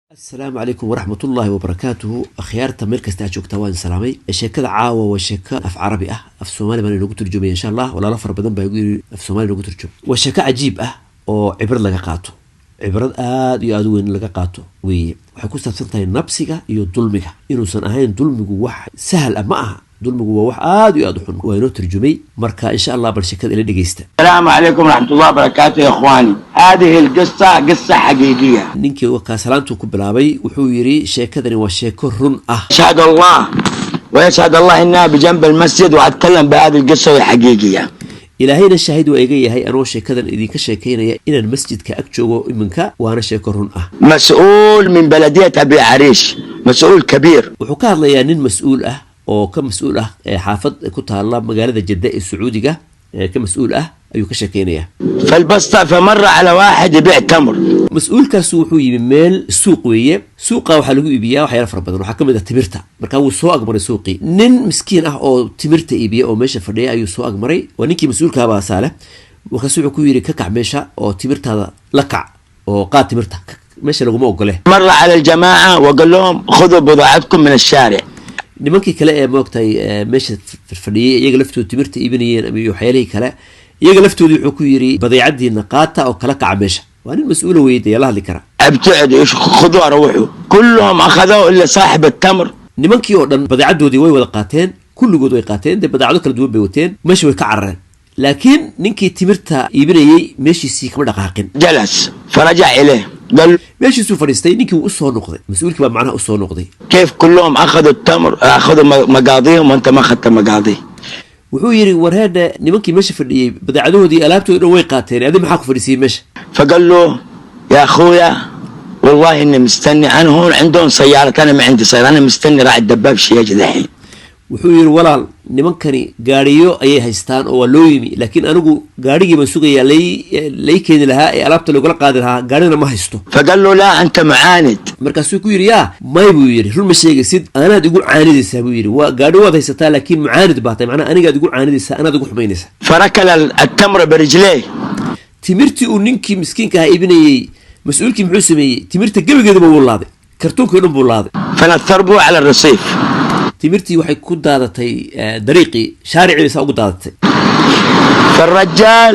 Asalaamu calaykum waraxmat ullaahi wabarakaatuhu. Akhyaarta meel kasta aad joogtaa, waan salaamay. Sheekada caawa waa sheeko af Carabi ah, af Soomaali baan inoogu turjumaya, insha Allah. Walaalo fara badan baa igu yiri af Soomaali inoogu turjum. Waa sheeko cajiib ah oo cibrad laga qaato, cibrad aada iyo aada u weyn laga qaato weeye. Waxay ku saabsan tahay nabsiga iyo dulmiga, inuusan ahayn dulmigu wax sahal ah. Ma aha, dulmigu waa wax aada iyo aada u xun. Waa inoo turjumay. Marka, insha Allah, bal sheekada ila dhegeysta. السلام عليكم ورحمة الله وبركاته يا إخواني، هذه القصة قصة حقيقية. Ninkii wakaa salaantuu ku bilaabay. Wuxuu yidhi sheekadani waa sheeko run ah. أشهد الله ويشهد الله إنها بجنب المسجد وأتكلم بهذه القصة وهي حقيقية. Ilaahayna shaahid waa iga yahay anoo sheekadan idinka sheekaynaya inaan masjidka ag joogo iminka, waana sheeko run ah. مسؤول من بلدية أبي عريش، مسؤول كبير. Wuxuu ka hadlayaa nin mas-uul ah oo ka mas-uul ah ee xaafad ku taala magaalada Jadda ee Sacuudiga ee ka mas-uul ah ayuu ka sheekaynayaa. فالبسطة فمر على واحد يبيع تمر. Mas-uulkaasu wuxuu yimi meel suuq weeye. Suuqa waxaa lagu iibiyaa waxyaala fara badan, waxaa ka mid ah timirta. Markaa wuu soo agmaray suuqii, nin miskiin ah oo timirta iibiya oo meesha fadhiya ayuu soo agmaray. Waa ninkii mas-uulkaabaa saale. Markaasu wuxuu ku yidhi: "Ka kac meesha oo timirtaada la kac oo qaad timirta, meesha laguma ogole." مر على الجماعة وقال لهم: خذوا بضاعتكم من الشارع. Nimankii kale ee moogtahay meesha fadhiyay, iyaga laftooda timirta iibinayeen ama iyo waxyaalihii kale, iyaga laftooda wuxuu ku yidhi: "Badeecadiina qaata oo kala kaca meesha." Waa nin mas-uula weye, dee la hadli kara. ابتعدوا، خذوها، روحوا. كلهم أخذوه إلا صاحب التمر. Nimankii oo dhan badeecadoodii way wada qaateen, kulligood way qaateen. Dee badeecado kala duwan bay wateen, meesha way ka carareen, laakiin ninkii timirta iibinayey meeshiisii kama dhaqaaqin. جلس، فرجع إليه قال Meeshiisuu fadhiistay. Ninkii wuu usoo noqday, mas-uulkii baa macnaha usoo noqday. كيف كلهم أخذوا التمر، أخذوا مقاضيهم وأنت ما أخذت مقاضي؟ Wuxuu yidhi: "Warheedhe, nimankii meesha fadhiyey badeecadahoodii, alaabtoodi dhan way qaateen, adi maxaa ku fadhiisiyey meesha?" فقال له: يا اخويا، والله اني مستني، انا هون عندهم سيارة، انا ما عندي سيارة، انا مستني راعي الدباب شي يجي دحين. Wuxuu yidhi: "Walaal, nimankani gaadhiyo ayay haystaan oo waa loo yimi, laakiin anigu gaadhigii baan sugayaa lay keeni lahaa ee alaabta lagula qaadi lahaa, gaadhina ma haysto." فقال له: لا، انت معاند. Markaasuu ku yidhi: "Yaa may," buu yidhi, "run ma sheegaysid, anaad igu caanidaysaa," buu yidhi. "Waa gaadhi waad haysataa, laakiin mucaanid baa tahay, macnaha anigaad igu caanidaysaa, anaad igu xumaynaysaa." فركل التمر برجليه. Timirtii uu ninkii miskiinka ahaa iibinayey, mas-uulkii muxuu sameeyey? Timirta gebigeeduba wuu laaday, kartuunkii dhan buu laaday. فنثر به على الرصيف. Timirtii waxay ku daadatay dariiqii, shaaricii bay saa ugu daadatay. فالرجال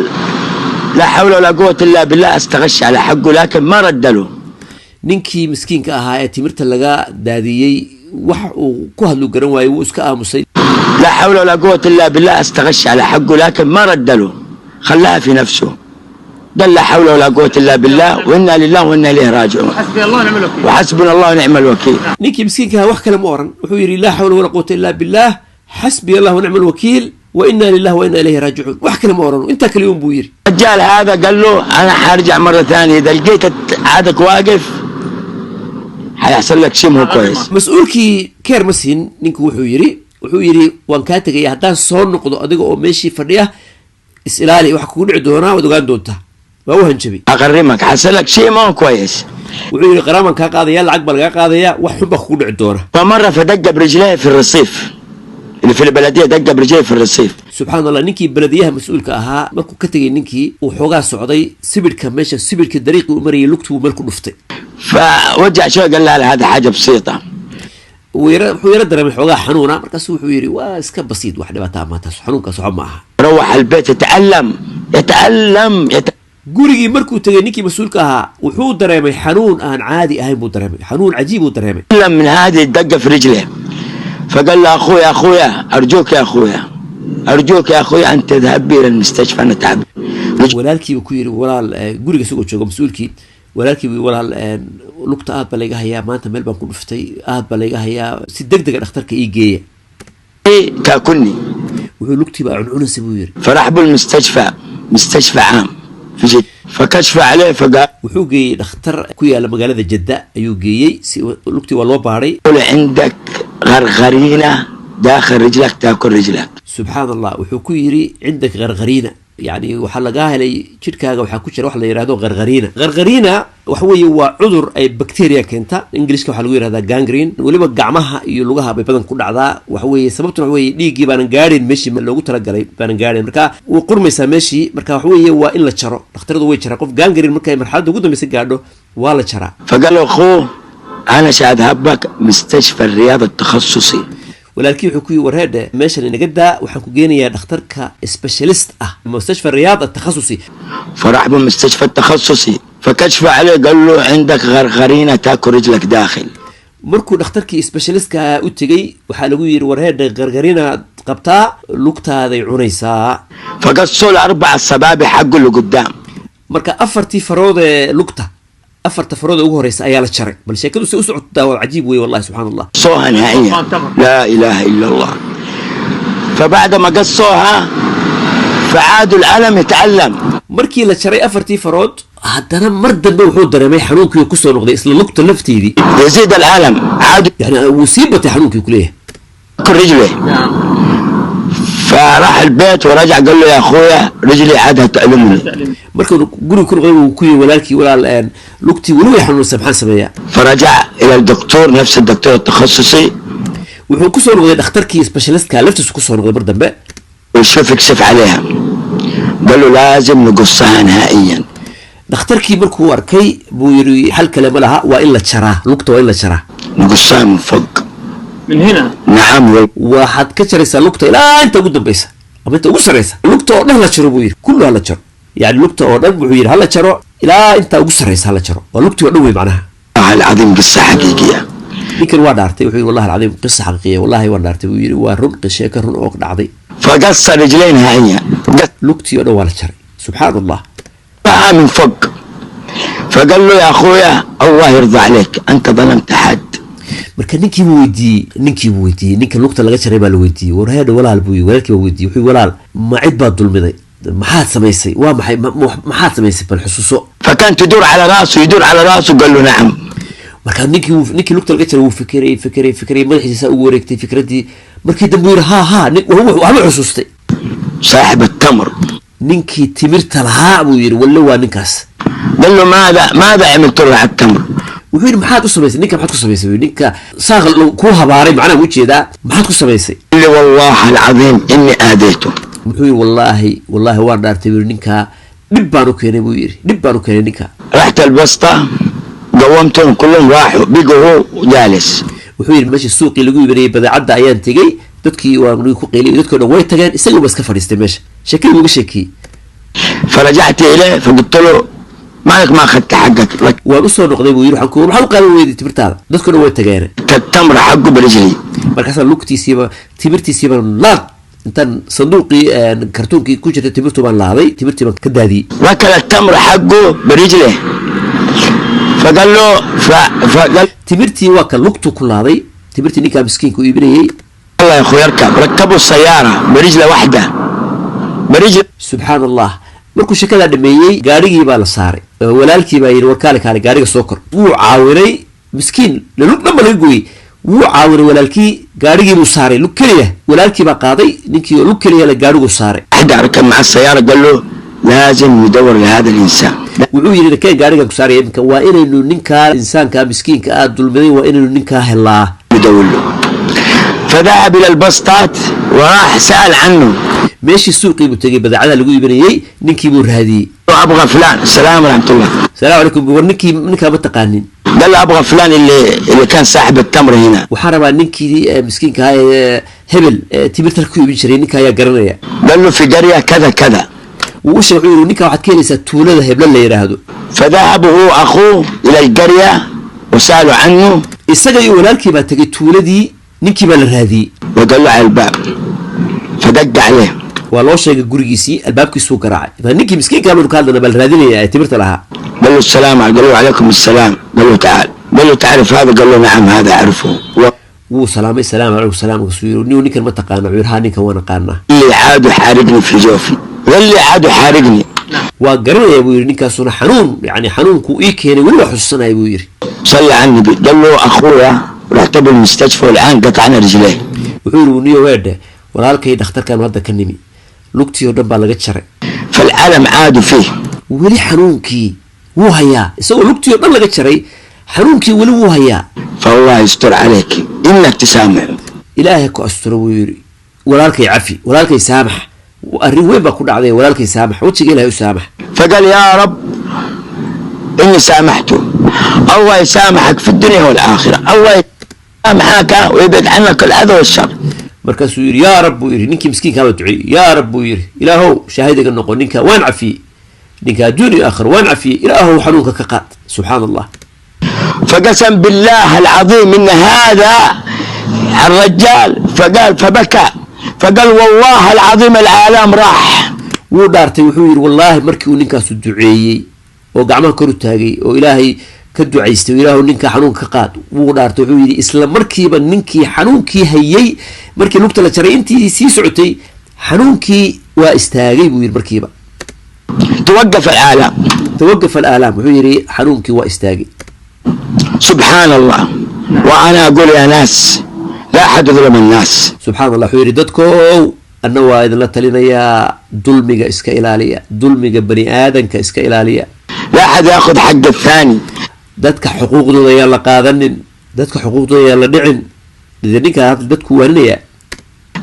لا حول ولا قوة إلا بالله، استغش على حقه لكن ما رد له. Ninkii miskiinka ahaa ee timirta laga daadiyey wax uu ku hadlu garan waayey, wuu iska aamusay. لا حول ولا قوة إلا بالله، استغش على حقه لكن ما رد له، خلاها في نفسه. قال: لا حول ولا قوة إلا بالله، وإنا لله وإنا إليه راجعون. حسبي الله ونعم الوكيل. وحسبنا الله ونعم الوكيل. Ninkii miskiinka ahaa wax kale ma oran. Wuxuu yidhi: "Laa xawla walaa quwata illa billah, xasbiya Allah wanacma alwakiil, wa inna lilah wa inna ilayhi raajicuun." Wax kale ma oran, intaa kale un buu yidhi. الرجال هذا قال له: أنا حارجع مرة ثانية، إذا لقيت عادك واقف حيحصل لك شيء مو كويس. Mas-uulkii keer ma siin ninku. Wuxuu yidhi: "Waan kaa tegaya, haddaan soo noqdo adiga oo meeshii fadhiya, is ilaali, waxa kugu dhici doonaa waad ogaan doontaa." Waa u hanjabay. أغرمك، حصل لك شيء ما هو كويس. Wuxuu yidhi: "Qaraamaan kaa qaadaya, lacag baa lagaa qaadaya, wax xun baa kugu dhici doona." فمرة فدق برجليه في الرصيف اللي في البلدية، دق برجليه في الرصيف. Subxaan Allah, ninkii belediyaha mas-uulka ahaa markuu ka tegay ninkii, uu xoogaa socday, sibidhka meesha, sibidhka dariiqii u marayay, lugtuu meel ku dhuftay. فوجع شوي، قال: لا لا، هذا حاجة بسيطة. Wuxuu yaro dareemay xoogaa xanuuna. Markaasu wuxuu yidhi: "Waa iska basiid, wax dhibaataa maantaas, xanuunkaas waxba ma aha." روح البيت يتألم يتألم Gurigii markuu tegay ninkii mas-uulka ahaa, wuxuu dareemay xanuun aan caadi ahayn buu dareemay, xanuun cajiib uu dareemay. يتألم من هذه الدقة في رجله. فقال له أخويا: أخويا، أرجوك يا أخويا، أرجوك يا أخويا أن تذهب بي إلى المستشفى، أنا تعب. Walaalkiibu ku yidhi: "Walaal," guriga isagoo jooga mas-uulkii, walaalkiibu: "Walaal, lugta aad baa layga hayaa, maanta meel baan ku dhuftay, aad baa layga hayaa, si deg dega dhakhtarka ii geeya." تاكلني. Wuxuu lugtii baa cuncunaysa, buu yidhi. فراح بالمستشفى، مستشفى عام في جدة، فكشف عليه فقال Wuxuu geeyey dhakhtar ku yaala magaalada Jadda ayuu geeyey si lugtii waa loo baadhay. له: عندك غرغرينة داخل رجلك، تاكل رجلك. Subxaan Allah, wuxuu ku yidhi: "عندك غرغرينة." Yani waxaa lagaa helay jidhkaaga waxaa ku jira wax la yidhahdo qarqariina. Qarqariina waxa weeye waa cudur ay bacteria keenta. Ingiliishka waxaa lagu yihahdaa gangrene. Weliba gacmaha iyo lugaha bay badan ku dhacdaa. Waxa weeye sababtuna waxa weeye dhiiggii baanan gaadhin meeshii loogu talagalay baanan gaadhin, marka way qurmaysaa meeshii. Marka waxa weeye waa in la jaro, dhakhtaradu way jaraan qof gangrene markay marxaladda ugu dambeysa gaadho, waa la jaraa. فقال له اخوه انا ساذهب بك مستشفى الرياض التخصصي. Walaalkii wuxuu ku yidhi, warheedhe, meeshan inaga daa, waxaan ku geenayaa dhakhtarka specialist ah, mustashfa riyaad atakhasusi. فراح بالمستشفى التخصصي، فكشف عليه، قال له عندك غرغرينه تاكل رجلك داخل. Markuu dhakhtarkii specialistka u tegey, waxaa lagu yidhi, warheedhe, qarqarinaad qabtaa, lugtaaday cunaysaa. فقصوا له اربع الصبابي حقه اللي قدام. Marka afartii farood ee lugta, afarta farood ee ugu horeysa ayaa la jaray. Bal sheekadu say u socotaa, waa cajiib wey wallahi, subxaan Allah. قصوها نهائيا، لا اله الا الله. فبعد ما قصوها فعادوا الالم يتعلم. Markii la jaray afartii farood, haddana mar dambe wuxuu dareemay xanuunkii kusoo noqday isla lugta lafteedii. يزيد الالم، عاد Yani wuu sii batay xanuunkii kuleeyahay. ياكل رجله. فراح البيت ورجع، قال له يا اخويا رجلي عادها تألمني. Markuu guriga ku noqday, wuu ku yiri walaalkii, walaal, lugtii weli way xanuunsan, maxaan sameeyaa? فرجع الى الدكتور، نفس الدكتور التخصصي. Wuxuu kusoo noqday dhakhtarkii specialistka laftiisu kusoo noqday mar dambe. وشوف يكشف عليها، قال له لازم نقصها نهائيا. Dhakhtarkii markuu arkay buu yidhi, xal kale ma laha, waa in la jaraa lugta, waa in la jaraa. نقصها من فوق. من هنا؟ نعم. Waxaad ka jaraysaa lugta ilaa inta ugu dambaysa ama inta ugu sarreysa, lugta oo dhan la jaro buu yidhi, kullu hala jaro. Yani lugta oo dhan wuxuu yidhi hala jaro, ilaa inta ugu sarreysa hala jaro, waa lugtii oo dhan wey macnaha. والله العظيم قصة حقيقية. Ninkan waa dhaartay, wuxuu yidhi wallahi alcadiim qisa xaqiiqiya, wallahi waan dhaartay buu yidhi, waa run, sheeko run oo dhacday. فقص رجلين نهائيا. Lugtii oo dhan waa la jaray, subxaan Allah. قصها من فوق. فقال له يا اخويا الله يرضى عليك، انت ظلمت حد؟ Marka ninkii buu weydiiyey, ninkii buu weydiiyey, ninka lugta laga jaray baa la weydiiyey. Warheedha walaal buu yidhi, walaalkii baa weydiiyey, wuxuu yidhi, walaal, ma cid baad dulmiday? Maxaad samaysay? Waa maxay? Maxaad samaysay? Bal xusuuso. فكان تدور على راسه، يدور على راسه، قال له نعم. Marka ninkii lugta laga jaray wuu fikiray, fikiray, fikiray, madaxiisa ugu wareegtay fikraddii. Markii dambe uu yidhi, ha ha, waxba xusuustay. صاحب التمر. Ninkii timirta lahaa buu yidhi, walle waa ninkaas. قال له ماذا عملت له على التمر؟ Wuxuu yidhi, maxaad u samaysay ninka? Maxaad ku samaysay buu yidhi. Ninka saaq kuu habaaray, macnaha ujeedaa, maxaad ku samaysay? قال لي والله العظيم اني اذيته. Wuxuu yidhi, wallaahi, wallaahi waan dhaartay buu yidhi, ninkaa dhib baan u keenay buu yidhi, dhib baan u keenay ninka. رحت البسطة، قومتهم كلهم، راحوا، بقوا هو جالس. Wuxuu yidhi, meesha suuqii lagu iibinayay badeecadda ayaan tegey, dadkii waa ku qeyliyay, dadkii o dhan way tageen, isagii ba iska fadhiistay meesha, sheekadii uga sheekiyey. فرجعت اليه فقلت له مالك ما اخذت حقك؟ Waan usoo noqday buu yidhi, waxaan ku maxaad u qaadan weyday timirtaada? Dadkii o dhan way tageen. ركبت التمر حقه برجلي. Markaasaa lugtiisiiba, timirtiisiiba laad, intaan sanduuqii kartuunkii ku jirtay timirtu baan laaday, timirtii baan ka daadiyey. ركل التمر حقه برجله، فقال له فقال Timirtii waa ka lugtu ku laaday, timirtii ninkaa miskiinka u iibinayay. الله يا اخوي اركب، ركبوا السيارة برجله واحدة، برجل. Subxaan Allah, markuu sheekadaa dhameeyey, gaadhigii baa la saaray. Walaalkii baa yidhi, war kaale, kaale, gaadhiga soo kor. Wuu caawinay miskiin, lug dhan ba laga gooyey, wuu caawinay walaalkii, gaadhigii buu saaray lug keliya. Walaalkii baa qaaday ninkii oo lug keliya la gaadhigu saaray. واحدة، ركب مع السيارة، قال له لازم ندور لهذا الإنسان. Wuxuu yidhi, keen gaadhigan ku saaraya iminka, waa inaynu ninkaa insaanka miskiinka ah dulmiday, waa inaynu ninkaa helaa. ندور له. فذهب إلى البسطات وراح سأل عنه. Meeshii suuqii buu tegey badeecadaha lagu iibinayey, ninkii buu raadiyey. أبغى فلان، السلام ورحمة الله. Salaamu calaykum, war ninkii, ninkaa ma taqaanin? قال له أبغى فلان اللي كان صاحب التمر هنا. Waxaan rabaa ninkii miskiinka ahaa ee hebel timirta ku iibin jiray, ninka ayaa garanaya. قال له في قرية كذا كذا. Wuu u sheegay, wuxuu yidhi, ninka waxaad ka helaysaa tuulada heblo la yidhaahdo. فذهب هو أخوه إلى القرية وسألوا عنه. Isaga iyo walaalkii baa tegey tuuladii, ninkii baa la raadiyey. وقال له على الباب، فدق عليه. Waa loo sheegay gurigiisii, albaabkiisuu garaacay. Maa ninkii miskiinkaa baynu ka hadlana baa la raadinaya ee timirta lahaa. قال له السلام عليكم، قال له وعليكم السلام، قال له تعال، قال له تعرف هذا؟ قال له نعم هذا أعرفه. Wuu salaamay, salaam calaykum, salaam kasuu yidhi, ninkan ma taqaana? Wuxuu yidhi, haa, ninkan waan aqaanaa. اللي عاد حارقني في جوفي، واللي عاد حارقني. Waa garanaya buu yidhi, ninkaasuna xanuun, yani xanuunkuu ii keenay weli waa xusuusanaya buu yidhi. صلى على النبي، قال له اخويا رحت بالمستشفى والان قطعنا رجليه. Wuxuu yidhi, niyo weedhe, walaalkay dhakhtarkan hadda ka nimi, lugtii oo dhan baa laga jaray. فالالم عاد فيه. Weli xanuunkii wuu hayaa, isagoo lugtii oo dhan laga jaray, xanuunkii weli wuu hayaa. فالله يستر عليك انك تسامح. Ilaahay ku asturo buu yidhi, walaalkay cafi, walaalkay saamax, arrin weyn baa ku dhacday, walaalkay saamax, wejiga Ilahay u saamax. فقال يا رب اني سامحته. الله يسامحك في الدنيا والآخرة، الله يسامحك ويبعد عنك الأذى والشر. Markaasuu yidhi: "Yaa rab," buu yidhi. Ninkii miskiinkaa baa duceeyey. "Yaa rab," buu yidhi, "Ilaahow shaahidiga noqo, ninka waan cafiyey, ninka adduun iyo aakhir waan cafiyey, Ilaahow xanuunka ka qaad." Subxaan Allah. فقسم بالله العظيم ان هذا الرجال فقال، فبكى، فقال: "والله العظيم الآلام راح." Wuu dhaartay. Wuxuu yidhi: wallaahi markii uu ninkaasu duceeyey oo gacmaha kor u taagay oo Ilaahay ka ducaystay oo "Ilaahu ninka xanuunka ka qaad," wuu dhaartay. Wuxuu yidhi isla markiiba ninkii xanuunkii hayay, markii lugta la jaray intii sii socotay, xanuunkii waa istaagay, buu yidhi, markiiba. توقف الآلام. توقف الآلام. Wuxuu yidhi xanuunkii waa istaagay. سبحان الله. وأنا أقول يا ناس، لا أحد يظلم الناس. Subxaan Allah. Wuxuu yidhi: dadkow, anna waa idinla talinayaa, dulmiga iska ilaaliya, dulmiga bani aadanka iska ilaaliya. لا أحد يأخذ حق الثاني. Dadka xuquuqdooda ayaan la qaadanin, dadka xuquuqdooda ayaan la dhicin. Dee ninkaa hadda dadku waaninayaa.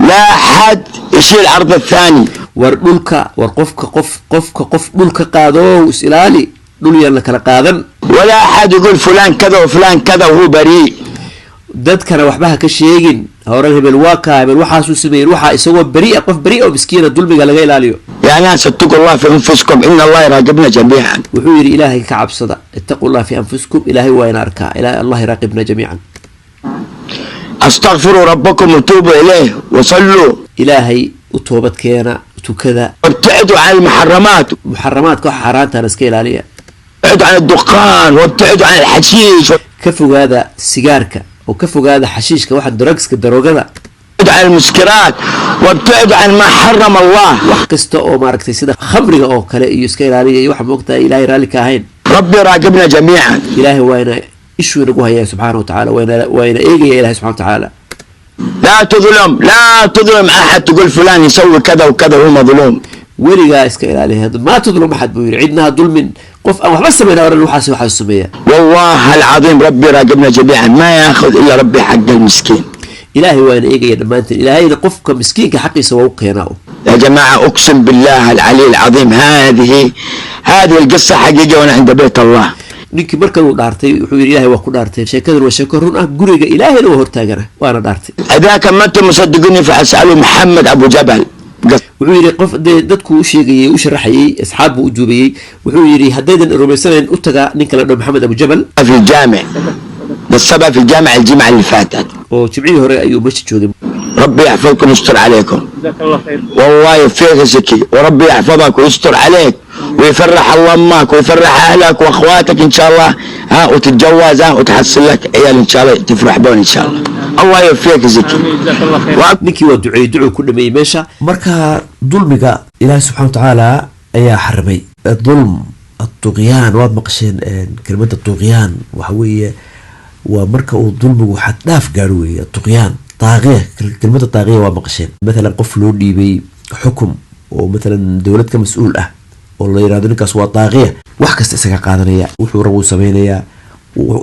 لا أحد يشيل عرض الثاني. War dhulka, war qofka qof qofka qof dhulka qaado is ilaali, dhul yaan la kala qaadan. ولا أحد يقول فلان كذا وفلان كذا وهو بريء. Dadkana waxba ha ka sheegin horan, hebel waa kaa, hebel waxaasuu sameeyey, waxaa isagoo beri'a, qof beri oo miskiina dulmiga laga ilaaliyo. يا ناس، اتقوا الله في أنفسكم، إن الله يراقبنا جميعا. Wuxuu yidhi: Ilaahay ka cabsada، اتقوا الله في أنفسكم، Ilaahay waa ina arkaa, الله يراقبنا جميعا. استغفروا ربكم وتوبوا إليه وصلوا. Ilaahay u toobad keena, tukada. وابتعدوا عن المحرمات. Muxaramaadka, waxa xaaraantana iska ilaaliya. وابتعدوا عن الدخان وابتعدوا عن الحشيش. Ka fogaada sigaarka oo ka fogaada xashiishka, waxa drugska, daroogada. وابتعدوا عن المسكرات وابتعدوا عن ما حرم الله. Wax kasta oo maaragtay sida khamriga oo kale iyo iska ilaaliya iyo waxa moogtahay Ilaahay raalli ka ahayn. ربي راقبنا جميعا. Ilaahay waa ina ishuu inagu hayaa subxaana wa tacaala, waa ina eegaya Ilahay subxana wa tacaala. لا تظلم، لا تظلم أحد، تقول فلان يسوي كذا وكذا وهو مظلوم. Weligaa iska ilaaliya، ما تظلم أحد, buu yidhi. Cidna ha dulmin, qof aan waxba samayn oran waxaas waxaas sameeya. والله العظيم ربي راقبنا جميعا، ما ياخذ إلا ربي حق المسكين. Ilaahay waa ina eegaya dhammaanteen, Ilaahayna qofka miskiinka xaqiisa waa u keenaa. يا جماعة، أقسم بالله العلي العظيم هذه القصة حقيقة وأنا عند بيت الله. Ninkii markan uu dhaartay, wuxuu yidhi: "Ilahay waa ku dhaartay, sheekadan waa sheeko run ah, guriga Ilaahayna waa hortaagana, waana dhaartay." إذا كان ما أنتم مصدقوني فأسألوا محمد أبو جبل. Wuxuu yidhi qof dee dadku u sheegayey, u sharaxayey, asxaab buu u duubayey. Wuxuu yidhi: haddaydan rumaysanayn, u taga ninka la dho Maxamed Abu Jabal. في الجامع بالسبع في الجامع الجمعة اللي فاتت. Oo jimcihii hore ayuu meesha joogay. ربي يحفظكم ويستر عليكم. جزاك الله خير. والله يوفقك زكي، وربي يحفظك ويستر عليك ويفرح الله امك ويفرح اهلك واخواتك ان شاء الله، ها، وتتجوز، ها، وتحصل لك عيال ان شاء الله تفرح بهم ان شاء الله. الله يوفقك زكي. آمين، جزاك الله خير. Ninkii waa duceeyey, ducuu ku dhameeyey meesha. Marka dulmiga Ilaahi subxana wa tacaala ayaa xarimay الظلم، الطغيان. Waad maqasheen kelmadda طغيان. Waxa weeye waa marka uu dulmigu xad dhaaf gaaro weeye طغيان. طاغية, kelmadda طاغية waa maqasheen. Mathalan qof loo dhiibay xukum oo mathalan dowlad ka mas-uul ah oo la yirahdo ninkaas waa طاغية, wax kasta isaga qaadanaya, wuxuu rabo uu sameynayaa,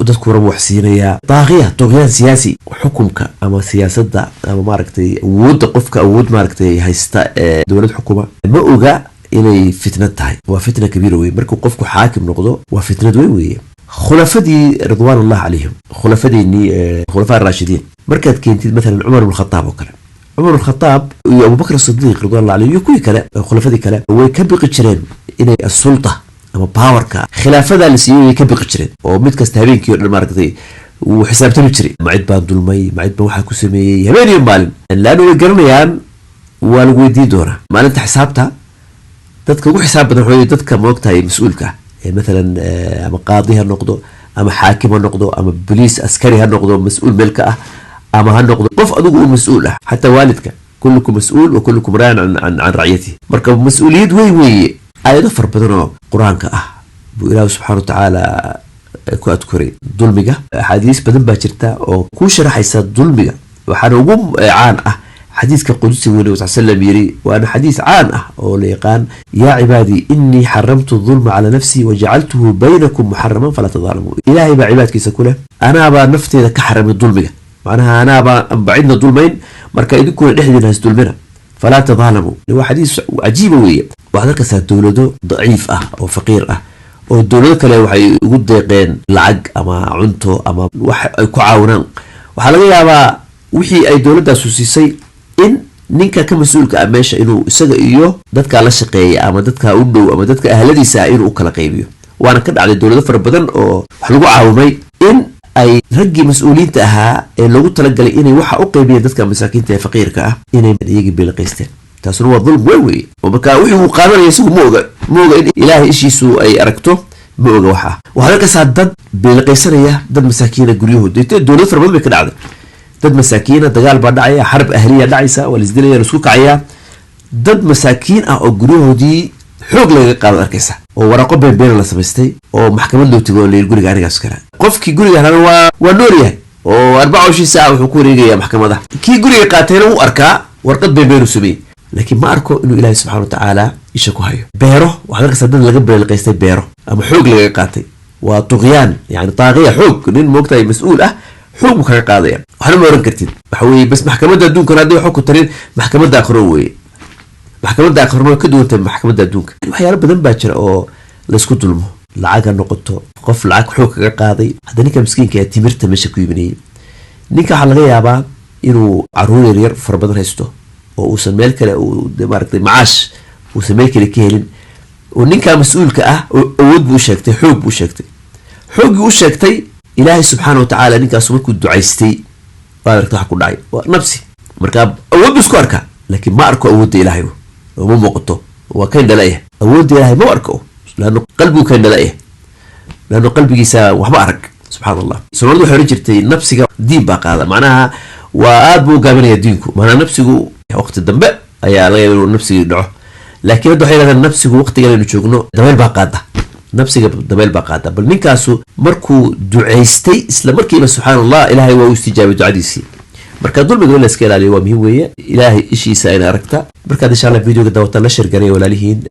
dadku rabo wax siinayaa, طاغية, طغيان سياسي. Xukumka ama siyaasadda ama maaragtay awoodda, qofka awood maaragtay haysta ee dowlad xukuma ma oga inay fitnad tahay. Waa fitna kabiira wey markuu qofku xaakim noqdo, waa fitnad weyn weeye. Khulafadii رضوان الله عليهم, khulafadeenii khulafaa raashidiin, markaad keentid mathalan Cumar ibn Khataab oo kale, Cumar ibn Khataab iyo Abubakr Sidiiq رضوان الله عليه iyo kuwii kale, khulafadii kale, way ka biqi jireen inay السلطة ama powerka khilaafadaa la siiyey, way ka biqi jireen oo mid kasta habeenkii o dhan maaragtay wuu xisaabtami jiray: ma cid baan dulmay? Ma cid baan waxaa ku sameeyey? Habeen iyo maalin, laanna way garanayaan waa lagu weydiin doonaa maalinta xisaabta. Dadka ugu xisaab badan waxaa dadka moogtahay mas-uulka ah ee mathalan ama qaadi ha noqdo ama xaakim ha noqdo ama boliis askari ha noqdo, mas-uul meel ka ah, ama ha noqdo qof adigu u mas-uul ah, xataa waalidka. كلكم مسؤول وكلكم راع عن رعيته. Marka mas-uuliyad weyn weeye. Aayado fara badan oo Qur-aanka ah buu Ilaahu subxaana wa tacaala ku adkuray dulmiga. Axaadiis badan baa jirta oo ku sharaxaysa dulmiga. Waxaana ugu caan ah xadiiska qudsiga uu Nabi sal slam yiri, waana xadiis caan ah oo la yaqaan: "يا عبادي إني حرمت الظلم على نفسي وجعلته بينكم محرما فلا تظالموا." Ilaahay baa cibaadkiisa ku leh: anaabaa nafteeda ka xaramay dulmiga, macnaha anaabaa anba cidna dulmayn, marka idinkuna dhexdiina has dulmina. فلا تظالموا. Waa xadiis cajiiba weeye. Waxaad arkaysaa dowlado daciif ah oo faqiir ah. Oo dowlado kale waxay ugu deeqeen lacag ama cunto ama wax ay ku caawinaan. Waxaa laga yaabaa wixii ay dowladaasu siisay in ninka ka mas-uulka ah meesha inuu isaga iyo dadkaa la shaqeeya ama dadkaa u dhow ama dadka ahladiisa ah inuu u kala qaybiyo. Waana ka dhacday dowlado fara badan oo wax lagu caawimay in ay raggii mas-uuliyiinta ahaa ee loogu talagalay inay waxa u qaybiyeen dadka masaakiinta ee faqiirka ah inay iyagii beelaqaysteen. Taasuna waa dulm weyn weeye. Oo marka wixii uu qaadanaya isagu ma oga, ma oga in Ilaahay ishiisu ay aragto, ma oga. Waxa waxaad arkaysaa dad beelaqaysanaya dad masaakiina guryahood. Dowlado fara badan bay ka dhacday. Dad masaakiina, dagaal baa dhacaya, xarb ahliya dhacaysa, waa laisdilaya, laisku kacayaa. Dad masaakiin ah oo guryahoodii xoog lagaga qaadad arkaysa, oo waraaqo beenbeena la samaystay, oo maxkamad loo tego, oo layidhi guriga anigaas kale. Qofkii guriga helana waa nool yahay oo 24 saac wuxuu ku wareegayaa maxkamada. Kii guriga qaatayna wuu arkaa warqad beenbeenu sameeyey, laakiin ma arko inuu Ilaahay subxana wa tacaala isha ku hayo. Beero waxaad arkaysaa dad laga beelqaystay, beero ama xoog lagaga qaatay. Waa tuqyaan, yani taaqiya, xoog. Nin moogtahay mas-uul ah xoog buu kaga qaadaya, waxna ma oran kartid. Waxa weeye bas maxkamadda adduunkana hadday waxba ku tarin, maxkamadda aakhiro weeye. Maxkamadda aakhirona way ka duwan tahay maxkamadda adduunka. Waxyaalo badan baa jira oo laysku dulmo, lacag ha noqoto, qof lacag xoog kaga qaaday. Hadda ninka miskiinka ee timirta meesha ku iibinayay, ninka waxaa laga yaabaa inuu caruur yaryar fara badan haysto oo uusan meel kale uu de maaragtay macaash uusan meel kale ka helin, oo ninkaa mas-uulka ah oo awood buu u sheegtay, xoog buu u sheegtay. Xooggii u sheegtay, Ilaahay subxaana wa tacaala ninkaasu markuu ducaystay waad aragta wax ku dhacay. Waa nabsi. Marka awood buu isku arkaa, laakiin ma arko awoodda Ilaahay oo ma muuqato. Waa kayn dhalaya, awoodda Ilaahay ma arko, laanno qalbigu kayn dhalaya, laanno qalbigiisa waxba arag. Subxaan Allah, Soomaalidu waxay ohan jirtay nabsiga diin baa qaada. Macnaha waa aad buu u gaabinaya diinku. Macnaha nabsigu waqti dambe ayaa laga yaaba inuu nabsigii dhaco, laakiin hadda waxay yidhahdaan nabsigu waqtigan aynu joogno dabeyl baa qaada, nabsiga dabeyl baa qaada. Bal ninkaasu markuu ducaystay, isla markiiba, subxaan Allah, Ilaahay waa u istijaabay ducadiisii. Marka dulmiga in la iska ilaaliyo waa muhiim weeye. Ilaahay ishiisa ayna aragta. Markaad insha Allah videoga daawataan, la share gareeya walaalihiin.